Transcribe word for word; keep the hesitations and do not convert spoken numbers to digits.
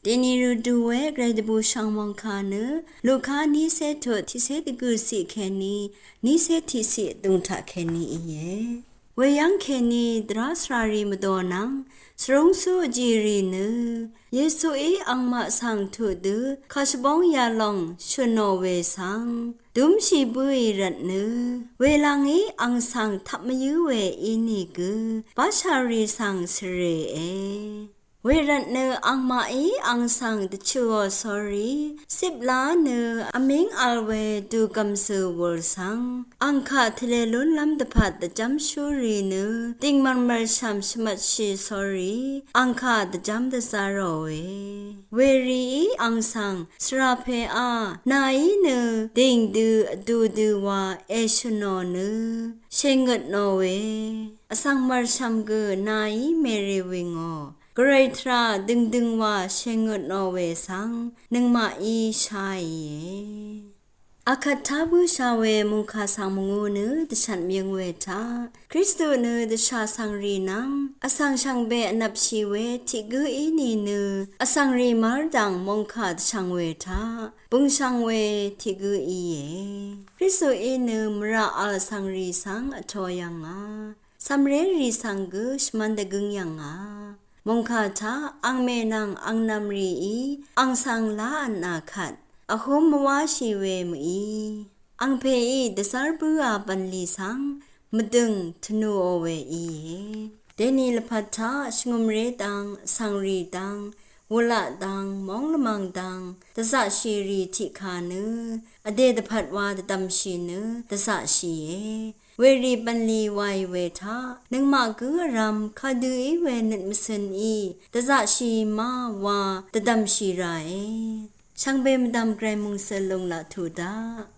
Dèni rø du we Gvray dvbù shv̀ng mòngkà nø Luka nícé tut tiqcé dvgø̀ ciq kèní nícé tiqciq vdùng taq kèní íe. Weyv́ng kèní dvrá svràrì mvdò nvng svrúngsú vjìrì nø Yesuí angmaq svng tuq dø kàshvbóng yalòng shø̀nò we svng dúmshì bǿì rvtnø, welvngí ang svng tvp mvyǿ we ínìgø bashàrì svng svrèe. Wervtnø angmaqí ang svng dvchø̀ò sórí cip lá nø vmíng vl we dugv̀mzø̀ wùl svng ang kaq tvlē lúnlv́m dvpvt dvjv́mshúrì nø dìngmv̀rmv̀rshv̀m shvmvtshì sórí ang kaq dvjv́m dvzá ròe. Werìí ang svng, svrà pèá, nàí nø dìng dø vdu dø wa èshø̀nò nø shèngøtnò we, vsvng mv̀rshv̀m gø nàí mèrì wìngò, Gvray tvrà døngdøng wa shèngøtnò we svng nøngmaqí sháìe. Akvt tá bǿshà we mòngkà svng mvngū nø dvshvt myøng we taq Kristu nø dvshà svngrì nvng vsvng shvngbe vnvpshì we tiq gǿ í nìnø vsvngrì mv́rdv̀ng mòngkà dvshvng we taq bø̀ngshvng we tiq gǿ íe. Kristuí nø mvrà vl svngrì svng vtō yv̀ngà, cv̀mrérì svng gø shvmvn dvgǿng yv̀ngà. Mòngkà taq angmè nvng angnv̀mrìí ang svng lá vtnà kvt vhúm mvwáshì we mø̀í, angpèí dvzv́r bǿà bv̀nlì svng mvdø̀ng tvnùò we íe. Dèni lvpat taq shvngø̀mré dang, vsvngrì dang, wulaq dang, móng lvmvng dang dvzaqshìrì tiqkà nø vdè dvpvt wa dvdv̀mshì nø dvzaqshìe. Werì bv̀nlì wàì we taq nøngmaq gǿ vrv̄m kadø í we nøt mvcø̄n í dvzaqshì má wa dvdv̀mshì ràe. Shvngbe mvdv̀m Gvray mòngsøl lùng laq tuq daq.